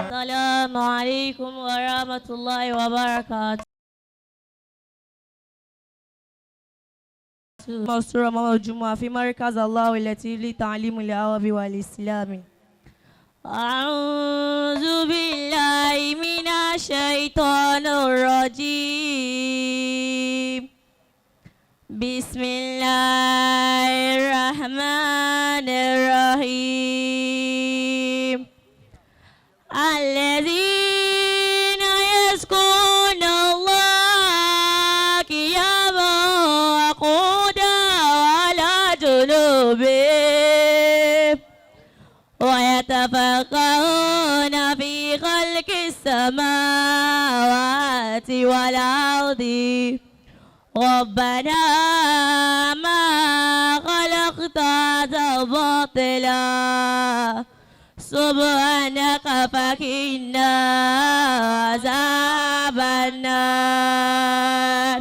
السلام عليكم ورحمة الله وبركاته. مستر الجمعة في مركز الله التي لتعليم العربي والإسلامي. أعوذ بالله من الشيطان الرجيم. بسم الله الرحمن الرحيم. الذين يذكرون الله قياما وقعودا وعلى جنوبهم ويتفكرون في خلق السماوات والأرض ربنا ما خلقت هذا باطلا سبحانك فقنا عذاب النار.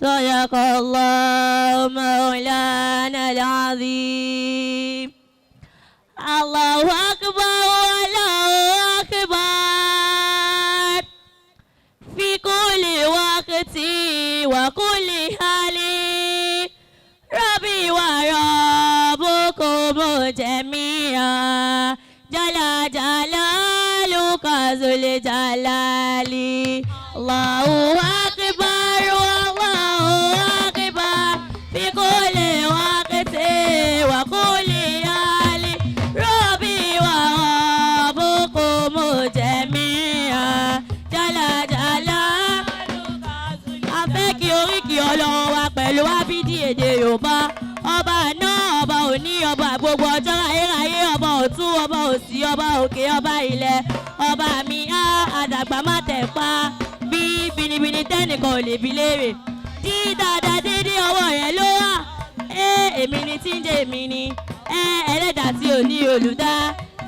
صدق الله مولانا العظيم. الله أكبر، الله أكبر في كل وقت وكل حال. ربي وربكم جميعا، جل جلالك ذو الجلال. الله أكبر، والله أكبر في كل وقت وكل حال. ربي وربكم جميعا، جل جلالك. A fẹ́ kí oríkì Ọlọ́run wa pẹ̀lú ábídí èdè Yorùbá. Ọba náà, ọba òní, ọba gbogbo ọjọ́ ayérayé, ọba ọ̀tún, ọba òsì, ọba òkè, ọba ilẹ̀, ọba mi á àdàgbà má tẹ̀ pa bí binibini tẹ́nìkan ò lè bi léèrè dí dáadáa déédéé ọwọ́ rẹ̀ ló wà. Ẹ èmi ni tí ń jẹ́ èmi ni ẹ ẹlẹ́dàá tí ò ní olùdá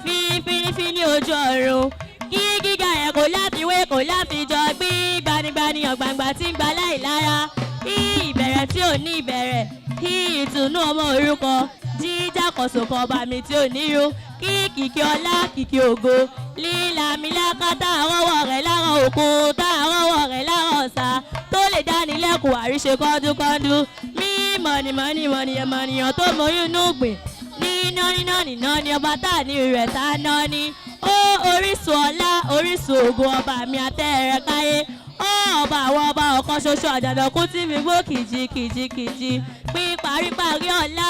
fí fínífíní ojú ọ̀run kí gíga ẹ̀ kò láfiwé, kò láfijọ́ gbí gbanigbani ọ̀gbàngbà tí ń gba láìlára kí ìbẹ̀rẹ̀ tí ò ní ìbẹ̀rẹ̀ kí ìtùnú ọmọ orúkọ jíjà kọ̀sọ̀kan ọba mi tí ò níru kí kìkì ọlá, kìkì ògo lílàmíláká tá a rọ́wọ́ rẹ̀ lára òkun, tá a rọ́wọ́ rẹ̀ lára ọ̀sà, tó lè dánilẹ́kùn àríṣe kọ́ńdúkọ́ńdú mí mọ̀nìmọ̀nì mọ̀nìyàn mọ̀nìyàn tó mọyún inú gbìn níná níná níná ni ọba tá a ní rẹ̀ tá a ná ní ó orísun ọlá, orísun ògo, ọba mi àtẹ̀rẹ̀ káyé ó ọba àwọn ọba, ọ̀kan ṣoṣo àjànàkú tí mi gbó kìjì kìjì kìjì pín paríparí ọlá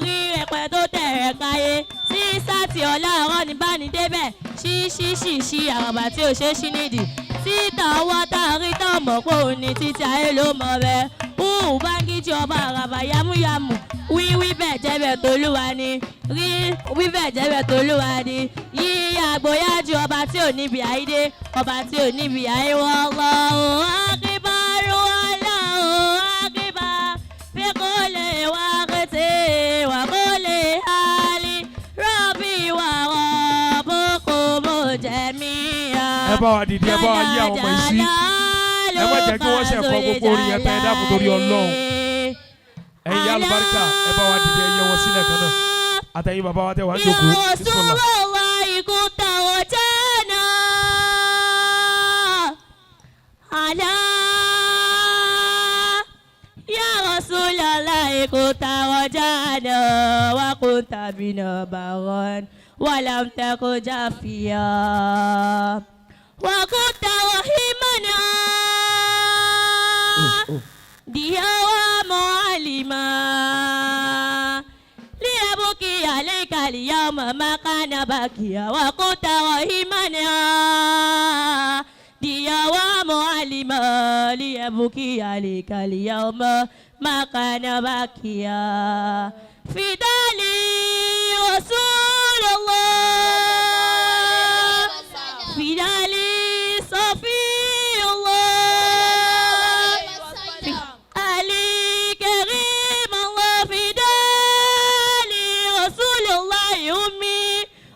rí rẹpẹ tó tẹ̀rẹ̀ káyé sí sátì ọlá ọ̀rọ̀ ní bá ní débẹ̀ ṣí ṣí ṣí ṣí àràbà tí ò ṣe é ṣí nídìí títà ọwọ́ tá a rí tán mọ̀ pé òun ní títí ayé ló mọ̀ bẹ́ẹ̀ hùn báńkìjì ọba àràbà yámúyámú wíwí bẹ́ẹ̀ jẹ́bẹ̀ tolúwa ni rí wí bẹ́ẹ̀ jẹ́bẹ̀ tolúwa ni yí àgbóyájú ọba tí ò níbi àìdé, ọba tí ò níbi àìwọ́. Allahu akbar, Allahu akbar fi kulli waqti wa kulli hali. Rabbi wa rabbukum jami'a. Ẹ bá wa dìde, ẹ bá wa yí àwọn ọmọ yìí sí. Ẹ má jẹ́ kí wọ́n ṣe ẹ̀kọ́ gbogbo orin yẹn tán. Ẹ dákun torí Ọlọ́run. Ẹ̀yin ìyá àlùbáríkà, ẹ bá wa dìde, ẹ yẹ wọn sílẹ̀ kan náà, àtẹ̀yin bàbá wa tẹ̀ wá ń jókòó. يا Bismillah. رسول الله كنت وجانا على يا رسول الله كنت رجانا وكنت بنا برا ولم تك جافيا وكنت رحيمنا ديا ومعلما ليبكي عليك اليوم ما كان باكيا وكنت رحيمنا ديا ومعلما ليبكي عليك اليوم ما كان باكيا. فدالي رسول الله، فدالي صفي الله، علي كريم الله، فدالي رسول الله، أمي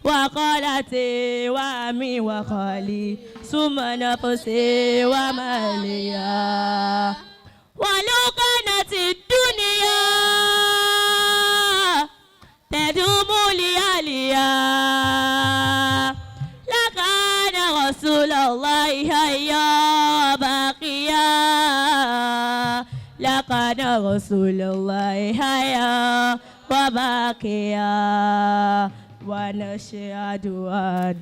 وخالتي وعمي وخالي ثم نفسي وماليا. ولو كانت الدنيا تدوم لياليا لكان رسول الله حيا باقيا لقد رسول الله حيا وباقيا ونشهد أن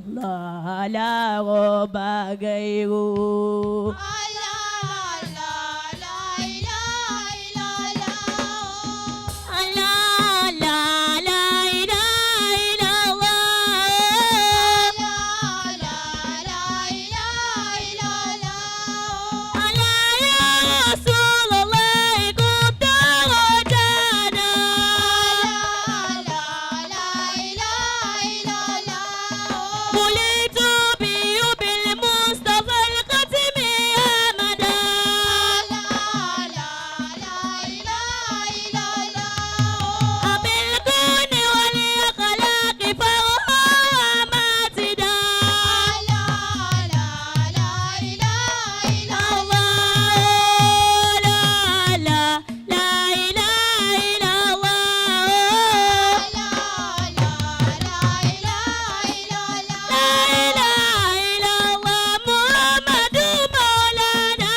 الله لا رب غيره. لا لا لا إله إلا الله. ألا يا رسول الله كنت رجانا. بليت بي بالمصطفى الختم أمدا. بالكون والأخلاق فهو معتدا. الله لا لا لا إله إلا الله. لا إله إلا الله محمد مولانا.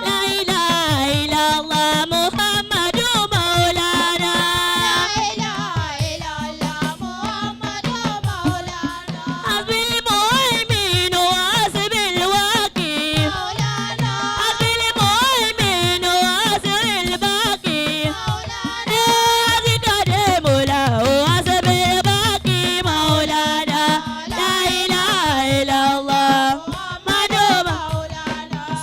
لا إله إلا الله محمد مولانا. حسبي المهيمن وحسبي الوكيل. حسبي المهيمن وحسبي الباقي. حسبي الباقي مولانا. لا إله إلا الله محمد.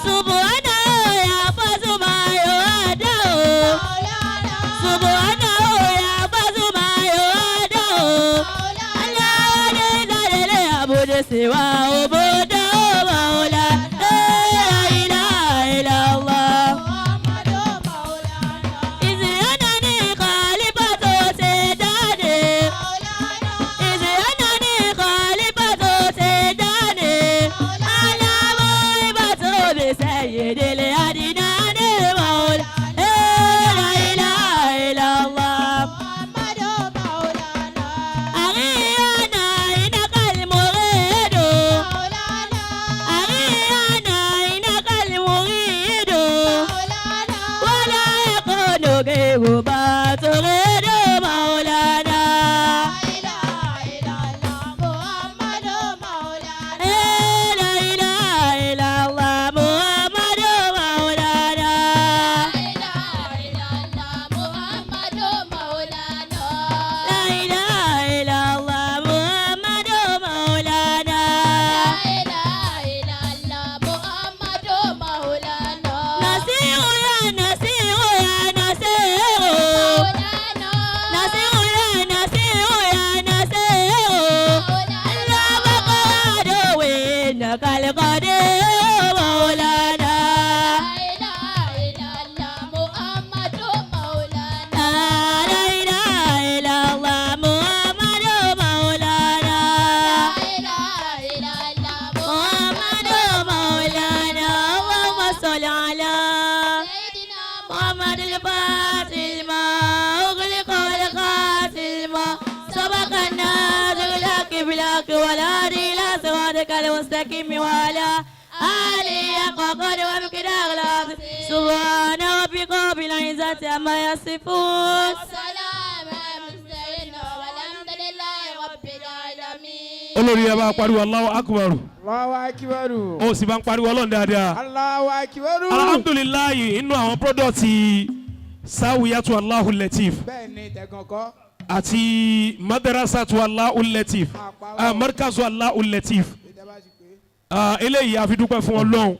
سبحانه يحفظ ما يوعده. سبحانه يحفظ ما يوعده. الله ليس للعبد سواه عبده مولا. لا إله إلا الله. إذ أنني خالفة سيداني. إذ أنني خالفة سيداني. على موهبة بسيد الأدنان مولا. لا إله إلا الله. أرينا إنك المريد. أرينا إنك المريد. ولا يكون غير ما تريد مولانا. لا إله إلا الله محمد مولانا. لا إله إلا الله محمد مولانا. نصير يا نصير يا نصير. نصير يا نصير يا نصير. لا مقعد وإنك القدير مولانا. لا إله إلا الله محمد مولانا. محمد مولانا. اللهم صل على محمد الفاتح لما أغلق والخاتم لما سبق الناصر الحق بالحق والهادي إلى صراطك المستقيم وعلى آله حق قدره ومقداره العظيم. سبحان ربك رب العزة عما يصفون. سلام على المرسلين والحمد لله رب العالمين. Olórí, ẹ bá pariwo Allahu Akbar. Allahu Akbar. Ó sì bá ń pariwo Ọlọ́run dáadáa. Allahu Akbar. Alhamdulillahi, inú àwọn product Sáwìyàtú Allahu Latif Bẹ́ẹ̀ ni, tẹ̀gàn kọ́. àti Madrasatu Allahu Latif, Markazu Allahu Latif. Ìjọba sì pé. Eléyìí a fi dúpẹ́ fún Ọlọ́run.